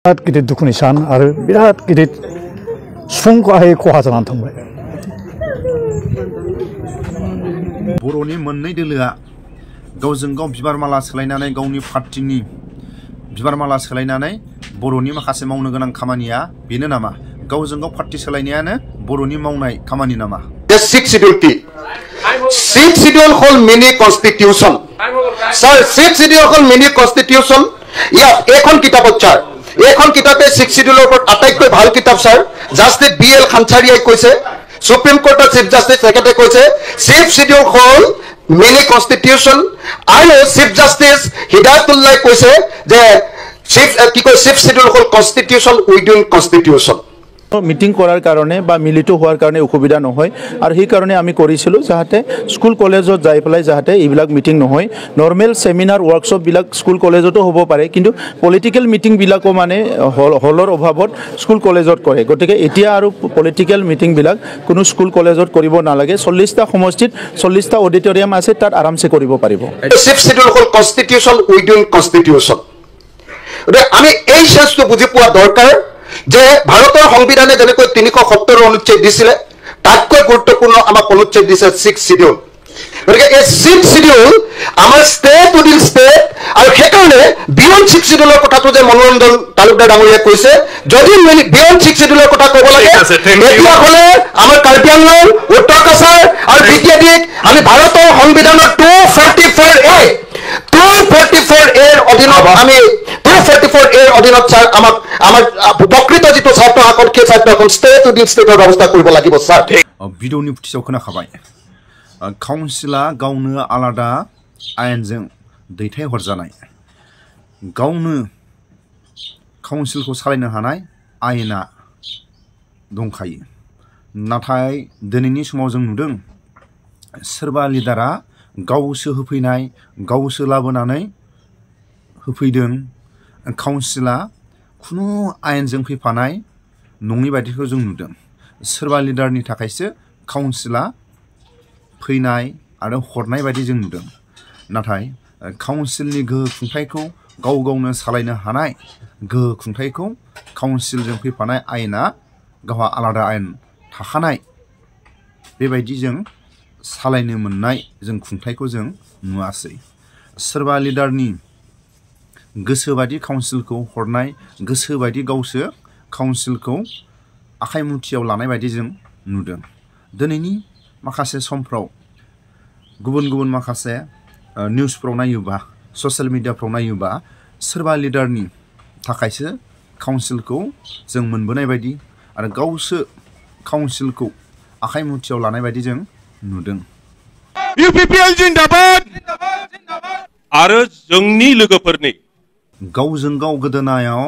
बिराद गिदिर दुखुनि सान आरो बिराद गिदिर सुबुंखौहाय खहा जानानै थांबाय। बर'नि मोननै दोलोआ गावजों गाव बिबार माला सोलायनानै गावनि पार्टिनि बिबार माला सोलायनानै बर'नि माखासे मावनो गोनां खामानिया बेनो नामा? गावजों गाव पार्टी सोलायनायानो बर'नि मावनाय खामानि नामा? The sixth schedule T. Sixth schedule whole mini constitution. Sir, sixth schedule whole mini constitution. Yeah, ekon kitabot char. Ekon kitabe sixth schedule opor ataikoi bhal kitab sir. Justice B.L. Khanchariai koise. Supreme Court Chief Justice Secretary koise. Sixth schedule whole mini constitution. Aro Chief Justice Hidayatullah koise je sixth schedule whole constitution within constitution. Meeting কৰাৰ কাৰণে বা মিলিত হোৱাৰ কাৰণে অসুবিধা নহয় আৰু সেই কাৰণে আমি কৰিছিলো যাতে স্কুল কলেজত যাই পেলাই যাতে এইবিলাক মিটিং নহয় নৰ্মেল সেমিনাৰ ওয়াৰ্কশপ বিলাক স্কুল কলেজতো হ'ব পাৰে কিন্তু পলিটিক্যাল মিটিং বিলাকো মানে হলৰ অভাৱত স্কুল কলেজত কৰে গতিকে এতিয়া আৰু পলিটিক্যাল মিটিং বিলাক কোনো স্কুল কলেজত কৰিব নালাগে 40টা সমষ্টিত 40টা অডিটৰিয়াম আছে তাত আৰামছে কৰিব পাৰিব Fifth schedule whole constitution within constitution. আমি এই শেষটো বুজি পোৱা দৰকাৰ যে ভাৰতৰ সংবিধানে যেনেকৈ 370 অনুচ্ছেদ দিছিলে তাতকৈ গুৰুত্বপূৰ্ণ আমাক অনুচ্ছেদ দিছে 6th শিডিউল গতিকে এই 6th শিডিউল আমাৰ ষ্টেট উইদিন ষ্টেট আৰু সেইকাৰণে বিয়ন্ড 6th শিডিউলৰ কথাটো যে মনোৰঞ্জন তালুকদাৰ ডাঙৰীয়া কৈছে যদি বিয়ন্ড 6th শিডিউলৰ কথা ক'ব লাগে তেতিয়া হ'লে আমাৰ কাৰ্বি আংলং উত্তৰ কাছাৰ আৰু বিদ্যাধিক আমি ভাৰতৰ সংবিধানৰ 244A এর অধীনত আমি 244 এর অধীনত স্যার আমার প্রকৃত যেটো ছাত্র হাকর কে ছাত্র এখন স্টেট উইদিন স্টেটের ব্যবস্থা করব লাগিব স্যার ভিডিওनि फुटिसाव खोनाखाबाय काउन्सिला गावनो आलादा आयेनजों दैथाय हरजानाय गावनो काउन्सिलखौ सालायनो हानाय आयेना दंखायो नाथाय दिनैनि समाव जों नुदों सोरबा लिडारा गावसो होफैनाय गावसो लाबोनानै होफैदों काउन्सिला खुनु आयेनजों फैफानाय नङि बायदिखौ जों नुदों सोरबा लिडारनि थाखायसो काउन्सिला फैनाय आरो हरनाय बायदि जों नुदों नाथाय काउन्सिलनि गोहो खुंथायखौ गाव गावनो सालायनो हानाय गोहो खुंथायखौ काउन्सिलजों फैफानाय आयेना गावहा आलादा आयेन थाखानाय बेबायदि जों सालायनो मोननाय जों खुंथायखौ जों नुवासै सोरबा लिडारनि गोसोबायदि काउन्सिलखौ हरनाय गोसोबायदि गावसो काउन्सिलखौ आखाइ मुथियाव लानाय बायदि जों नुदों दिनैनि माखासे समफ्राव गुबुन गुबुन माखासे निउसफ्राव नायोबा ससियेल मिडियाफ्राव नायोबा सोरबा लिडारनि थाखायसो काउन्सिलखौ जों मोनबोनाय बायदि आरो गावसो काउन्सिलखौ आखाइ मुथियाव लानाय बायदि जों नुदों UPPL जिन्दाबाद आरो जोंनि लोगोफोरनि गावजों गाव गोदोनायाव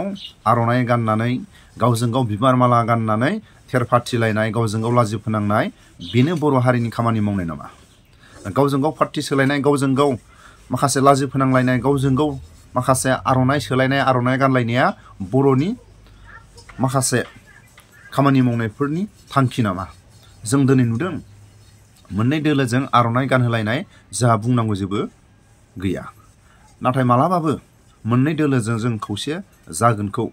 आर'नाइ गाननानै गावजों गाव बिबार माला गाननानै थेरफाथिलायनाय गावजों गाव लाजि फोनांनाय बेनो बर' हारिनि खामानि मावनाय नामा गावजों गाव पार्टी सोलायनाय गावजों गाव माखासे लाजि फोनांलायनाय गावजों गाव माखासे आर'नाइ सोलायनाय आर'नाइ गानलायनाया बर'नि माखासे खामानि मावनायफोरनि थांखि नामा जों दिनै नुदों मोननै दोलोजों आर'नाइ गानहोलायनाय जोंहा बुंनांगौ जेबो गैया नाथाय मालाबाबो मोननै दोलोजों जों खौसे जागोनखौ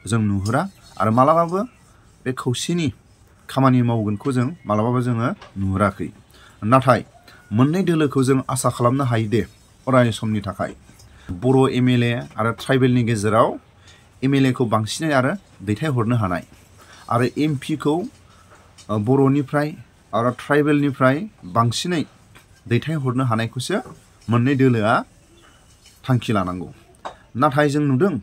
जों नुहुरा आरो मालाबाबो बे खौसेनि खामानि मावगोनखौ जों मालाबाबो जोङो नुहुराखै नाथाय मोननै दोलोखौ जों आसा खालामनो हायो दे अराय समनि थाखाय बर' MLA आरो ट्राइबेलनि गेजेराव MLA खौ बांसिनै आरो दैथायहरनो हानाय आरो MP खौ बर'निफ्राय आरो ट्राइबेलनिफ्राय बांसिनै दैथायहरनो हानायखौसो मोननै दोलोआ थांखि लानांगौ नाथाय जों नुदों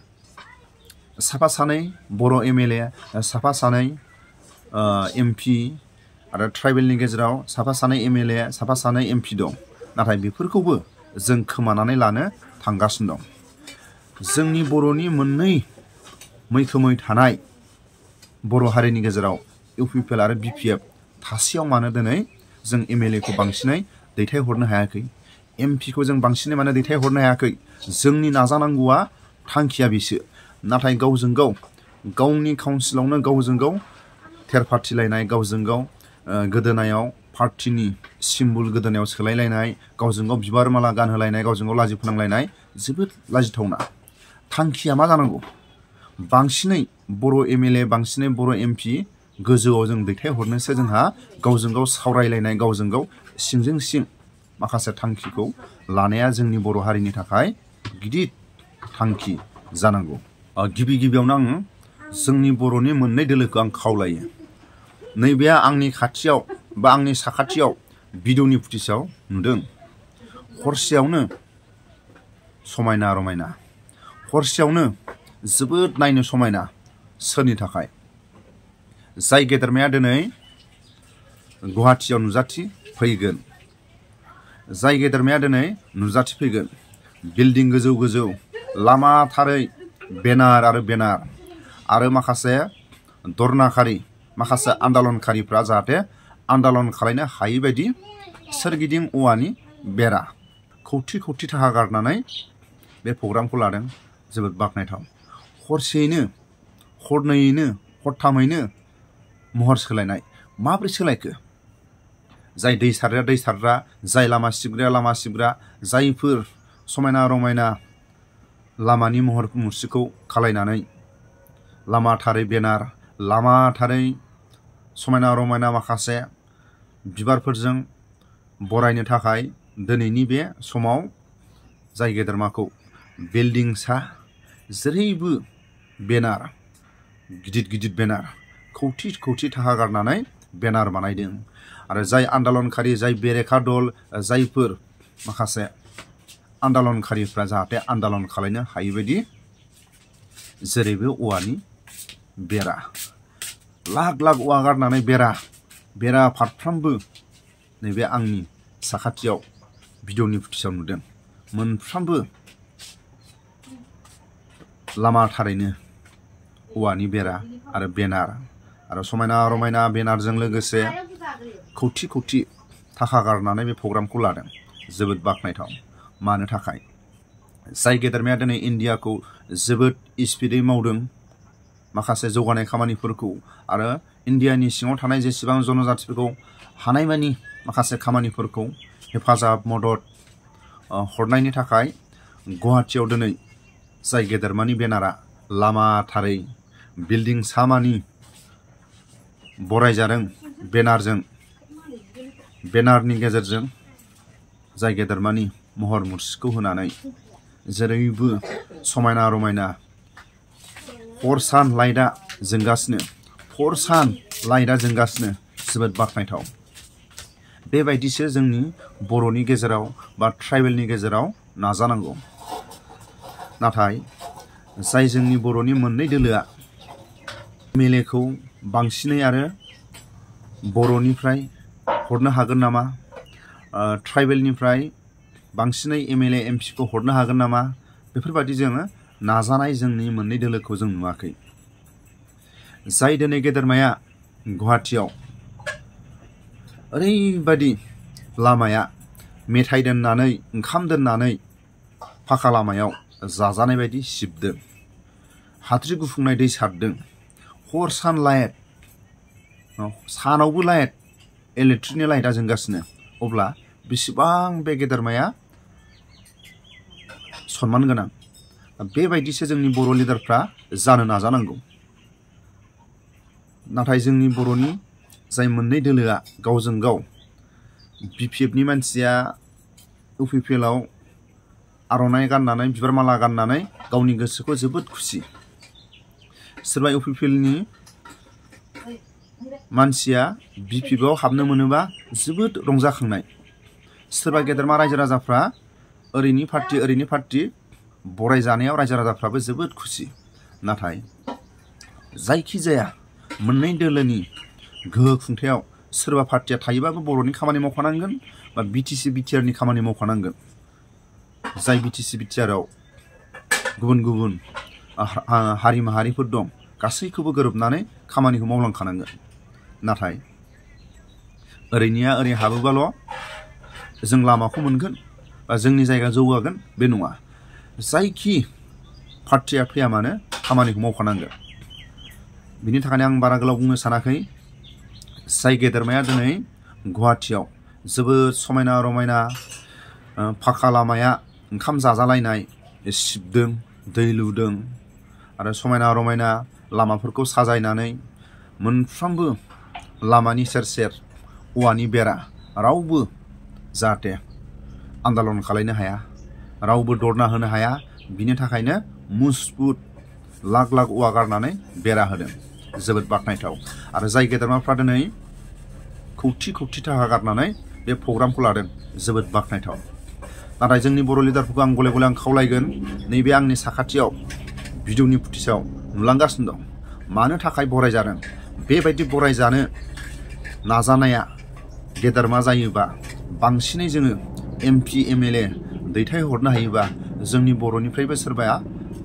साफा सानै बर' MLA साफा सानै MP आरो ट्राइबेलनि गेजेराव साफा सानै MLA साफा सानै MP दं नाथाय बेफोरखौबो जों खोमानानै लानो थांगासिनो दं जोंनि बर'नि मोननै मैखोमै थानाय बर' हारिनि गेजेराव UPPL आरो BPF थासेयाव मानो दिनै जों MLA खौ बांसिनै दैथायहरनो हायाखै MP खौ जों बांसिनै मानो दैथायहरनो हायाखै जोंनि नाजानांगौआ थांखिया बिसो नाथाय गावजों गाव गावनि काउन्सिलावनो गावजों गाव थेरफाथिलायनाय गावजों गाव गोदोनायाव पार्टीनि सिम्बल गोदोनायाव सोलायलायनाय गावजों गाव बिबार माला गानहोलायनाय गावजों गाव लाजि फोनांलायनाय जोबोद लाजिथावना थांखिया मा जानांगौ बांसिनै बर' MLA बांसिनै बर' MP गोजौआव जों दैथायहरनोसो जोंहा गावजों गाव सावरायलायनाय गावजों गाव सिंजों सिं माखासे थांखिखौ लानाया जोंनि बर' हारिनि थाखाय गिदिर थांखि जानांगौ। गिबि गिबियावनो आं जोंनि बर'नि मोननै दोलोखौ आं खावलायो। नैबे आंनि खाथियाव बा आंनि साखाथियाव भिडिअनि फुटेजाव नुदों हरसेयावनो समायना रमायना, हरसेयावनो जोबोद नायनो समायना। सोरनि थाखाय? जाय गेदेरमाया दिनै गुवाहाटियाव नुजाथि फैगोन, जाय गेदेरमाया दिनै नुजाथि फैगोन, बिल्डिं गोजौ गोजौ, लामा थारै बेनार आरो माखासे धरनाखारि, माखासे आन्दलनखारिफ्रा जाहाथे आन्दलन खालामनो हायै बायदि सोरगिदिं औवानि बेरा, खौथि खौथि थाखा गारनानै बे प्रग्रामखौ लादों। जोबोद बाख्नायथाव। हरसेयैनो, हरनैयैनो, हरथामैनो महर सोलायनाय। माबोरै सोलायखो? जाय दै सारग्रा, जाय लामा सिबग्रा, जायफोर समायना रमायना लामानि महर मुस्रिखौ खालायनानै लामा थारै बेनार, लामा थारै समायना रमायना माखासे बिबारफोरजों बरायनो थाखाय दिनैनि बे समाव जाय गेदेरमाखौ बिल्डिं सा जेरैबो बेनार, गिदिर गिदिर बेनार, खौथि खौथि थाखा गारनानै बेनार बानायदों। आरो जाय आन्दलनखारि, जाय बेरेखा दल, जायफोर माखासे आन्दलनखारिफ्रा जाहाथे आन्दलन खालामनो हायै बायदि जेरैबो औवानि बेरा, लाख लाख औवा गारनानै बेरा फारफ्रामबो नैबे आंनि साखाथियाव भिडिअनि फुटेजाव नुदों। मोनफ्रामबो लामा थारैनो औवानि बेरा आरो बेनार आरो समायना रमायना बेनारजों लोगोसे खौथि खौथि थाखा गारनानै बे प्रग्रामखौ लादों। जोबोद बाख्नायथाव। मानो थाखाय? जाय गेदेरमाया दिनै इन्डियाखौ जोबोद स्पिडै मावदों माखासे जौगानाय खामानिफोरखौ आरो इन्डियानि सिङाव थानाय जेसेबां जनजातिफोरखौ हानायमानि माखासे खामानिफोरखौ हेफाजाब मदद हरनायनि थाखाय गुवाहाटियाव दिनै जाय गेदेरमानि बेनारा लामा थारै बिल्डिं सामानि बरायजादों बेनारनि गेजेरजों जाय गेदेरमानि महर मुस्रिखौ होनानै जेरैबो समायना रमायना हर सान लाइटआ जोंगासिनो, जोबोद बाख्नायथाव। बेबायदिसो जोंनि बर'नि गेजेराव बा ट्राइबेलनि गेजेराव नाजानांगौ। नाथाय जाय जोंनि बर'नि मोननै दोलोआ MLAखौ बांसिनै आरो बर'निफ्राय हरनो हागोन नामा, ट्राइबेलनिफ्राय बांसिनै MLA MPखौ हरनो हागोन नामा, बेफोरबायदि जोङो नाजानाय जोंनि मोननै दोलोखौ जों नुवाखै। जाय दिनै गेदेरमाया गुवाहाटियाव ओरैबायदि लामाया मेथाइ दोननानै, ओंखाम दोननानै फाखा लामायाव जाजानाय बायदि सिबदों, हाद्रि गुफुंनाय दै सारदों, हर सान लाइट, सानावबो लाइट, इलेक्ट्रिकनि लाइटआ जोंगासिनो। अब्ला बेसेबां बे गेदेरमाया सनमान गोनां। बेबायदिसो जोंनि बर' लिडारफ्रा जानो नाजानांगौ। नाथाय जोंनि बर'नि जाय मोननै दोलोआ गावजों गाव BPFनि मानसिया UPPLआव आर'नाइ गाननानै, बिबार माला गाननानै गावनि गोसोखौ जोबोद खुसि। सोरबा UPPLनि मानसिया BPFआव हाबनो मोनोबा जोबोद रंजाखांनाय। सोरबा गेदेरमा रायजो राजाफ्रा ओरैनि पार्टी बरायजानायाव रायजो राजाफ्राबो जोबोद खुसि। नाथाय जायखिजाया मोननै दोलोनि गोहो खुंथायाव सोरबा पार्टिया थायोबाबो बर'नि खामानि मावखानांगोन बा BTC BTRनि खामानि मावखानांगोन। जाय BTC BTRआव गुबुन गुबुन हारि माहारिफोर दं, गासैखौबो गोरोबनानै खामानिखौ मावलांखानांगोन। नाथाय ओरैनिया ओरै हाबोबाल' जों लामाखौ मोनगोन बा जोंनि जायगा जौगागोन बे नङा। जायखि पार्टिया फैया मानो खामानिखौ मावखानांगोन। बिनि थाखायनो आं बारा गोलाव बुंनो सानाखै। जाय गेदेरमाया दिनै गुवाहाटियाव जोबोद समायना रमायना फाखा लामाया ओंखाम जाजालायनाय सिबदों, दै लुदों आरो समायना रमायना लामाफोरखौ साजायनानै मोनफ्रोमबो लामानि सेर सेर औवानि बेरा रावबो जाहाथे आन्दालन खालायनो हाया रावबो दरना होनो हाया बिनि थाखायनो मजबुत लाख लाख औवा गारनानै बेरा होदों जोबोद बाख्नायथाव आरो जाय गेदेरमाफ्रा दिनै खौथि खौथि थाखा गारनानै बे प्रग्रामखौ लादों जोबोद बाख्नायथाव नाथाय जोंनि बर' लिडारफोरखौ आं गले गले आं खावलायगोन नैबे आंनि साखाथियाव भिडिअनि फुटेजाव नुलांगासिनो दं मानो थाखाय बरायजादों बेबायदि बरायजानो नाजानाया गेदेरमा जायोबा बांसिनै जोङो MP MLA दैथायहरनो हायोबा जोंनि बर'निफ्रायबो सोरबाया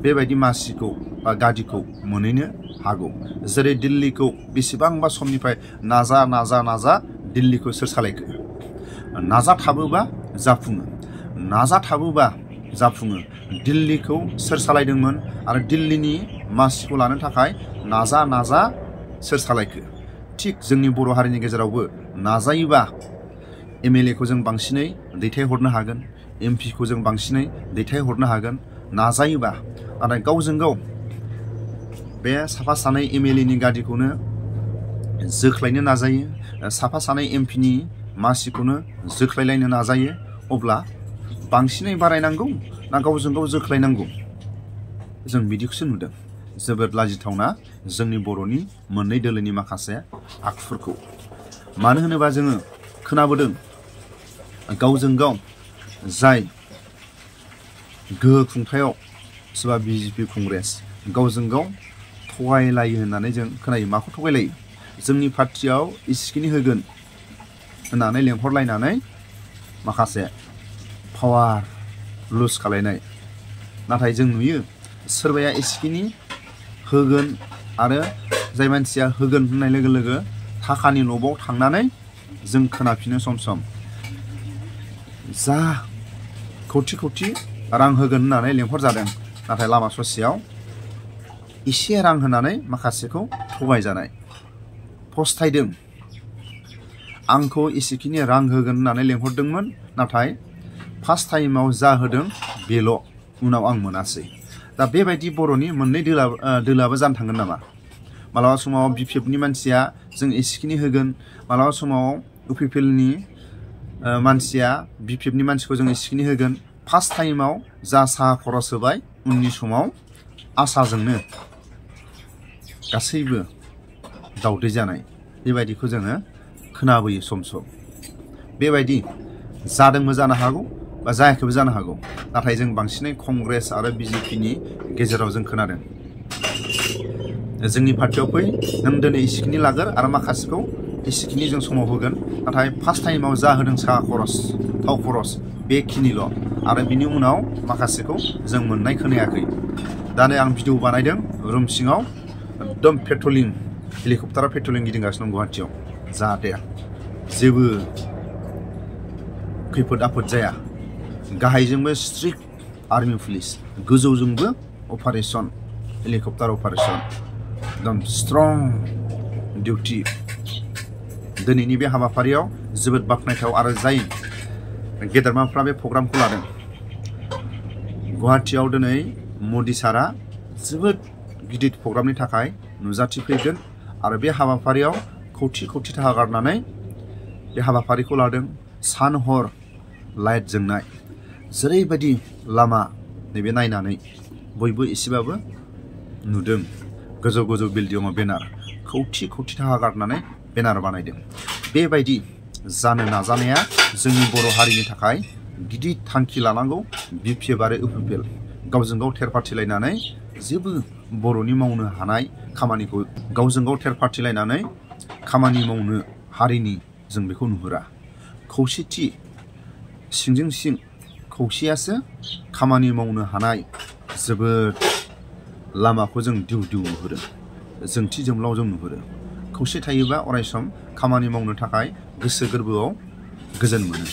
बेबायदि मासिखौ बा गादिखौ मोनहैनो हागौ जेरै दिल्लीखौ बेसेबांबा समनिफ्राय नाजा नाजा नाजा दिल्लीखौ सोर सालायखो नाजाथाबोबा जाफुङो नाजाथाबोबा जाफुङो दिल्लीखौ सोर सालायदोंमोन आरो दिल्लीनि मासिखौ लानो थाखाय नाजा नाजा सोर सालायखो थिग जोंनि बर' हारिनि गेजेरावबो नाजायोबा MLA खौ जों बांसिनै दैथायहरनो हागोन MP खौ जों बांसिनै दैथायहरनो हागोन नाजायोबा नाथाय गावजों गाव बे साफा सानै MLA नि गादिखौनो जोख्लायनो नाजायो साफा सानै MP नि मासिखौनो जोख्लायलायनो नाजायो अब्ला बांसिनै बारायनांगौ ना गावजों गाव जोख्लायनांगौ जों बिदिखौसो नुदों जोबोद लाजिथावना जोंनि बर'नि मोननै दोलोनि माखासे आखुफोरखौ मानो होनोबा जोङो खोनाबोदों गावजों गाव जाय गोहो खुंथायाव सोरबा BJP कंग्रेस गावजों गाव थगायलायो होननानै जों खोनायो माखौ थगायलायो जोंनि पार्टियाव इसिखिनि होगोन होननानै लेंहरलायनानै माखासे पावार लुज खालायनाय नाथाय जों नुयो सोरबाया इसिखिनि होगोन आरो जाय मानसिया होगोन होननाय लोगो लोगो थाखानि लबाव थांनानै जों खोनाफिनो सम सम जा खौथि खौथि रां होगोन होननानै लेंहरजादों नाथाय लामा ससेयाव एसे रां होनानै माखासेखौ थगायजानाय फस्थायदों आंखौ एसेखिनि रां होगोन होननानै लेंहरदोंमोन नाथाय फार्स्ट टाइमाव जा होदों बेल' उनाव आं मोनासै दा बेबायदि बर'नि मोननै दोलाबो जानो थांगोन नामा मालाबा समाव BPF नि मानसिया जों एसेखिनि होगोन मालाबा समाव UPPL नि मानसिया BPF नि मानसिखौ जों एसेखिनि होगोन फार्स्ट टाइमाव जा साहा खरस होबाय उननि समाव आसाजोंनो गासैबो दावदै जानाय बेबायदिखौ जोङो खोनाबोयो सम सम बेबायदि जादोंबो जानो हागौ बा जायाखैबो जानो हागौ नाथाय जों बांसिनै कंग्रेस आरो BJP नि गेजेराव जों खोनादों जोंनि पार्टियाव फै नों दिनै एसेखिनि लागोर आरो माखासेखौ एसेखिनि जों समाव होगोन नाथाय फार्स्ट टाइमाव जा होदों साहा खरस थाव खरस बेखिनिल' आरो बिनि उनाव माखासेखौ जों मोननाय खोनायाखै दा नै आं भिडिअ बानायदों रुम सिङाव एकदम पेट्रलिं हेलिकप्टारा पेट्रलिं गिदिंगासिनो दं गुवाहाटियाव जाहाथे जेबो खैफोद आफोद जाया गाहायजोंबो स्ट्रिक्ट आर्मि पुलिस गोजौजोंबो अपारेशन हेलिकप्टार अपारेशन एकदम स्ट्रं डिउटि दिनैनि बे हाबाफारियाव जोबोद बाख्नायथाव आरो जाय गेदेरमाफ्रा बे प्रग्रामखौ लादों गुवाहाटियाव दिनै मदि सारा जोबोद गिदिर प्रग्रामनि थाखाय नुजाथिफैगोन आरो बे हाबाफारियाव खौथि खौथि थाखा गारनानै बे हाबाफारिखौ लादों सान हर लाइट जोंनाय जेरैबायदि लामा नैबे नायनानै बयबो एसेबाबो नुदों गोजौ गोजौ बिल्डिंआव बेनार खौथि खौथि थाखा गारनानै बेनार बानायदों बेबायदि जानो नाजानाया जोंनि बर' हारिनि थाखाय गिदिर थांखि लानांगौ BPF आरो UPPL गावजों गाव थेरफाथिलायनानै जेबो बर'नि मावनो हानाय खामानिखौ गावजों गाव थेरफाथिलायनानै खामानि मावनो हारिनि जों बेखौ नुहुरा खौसेथि सिंजों सिं खौसेयासो खामानि मावनो हानाय जोबोद लामाखौ जों दिउ दिउ नुहुरो जोंथि जोमलाव जों नुहुरो खौसे थायोबा अरायसम खामानि मावनो थाखाय गोसो गोरबोआव गोजोन मोनो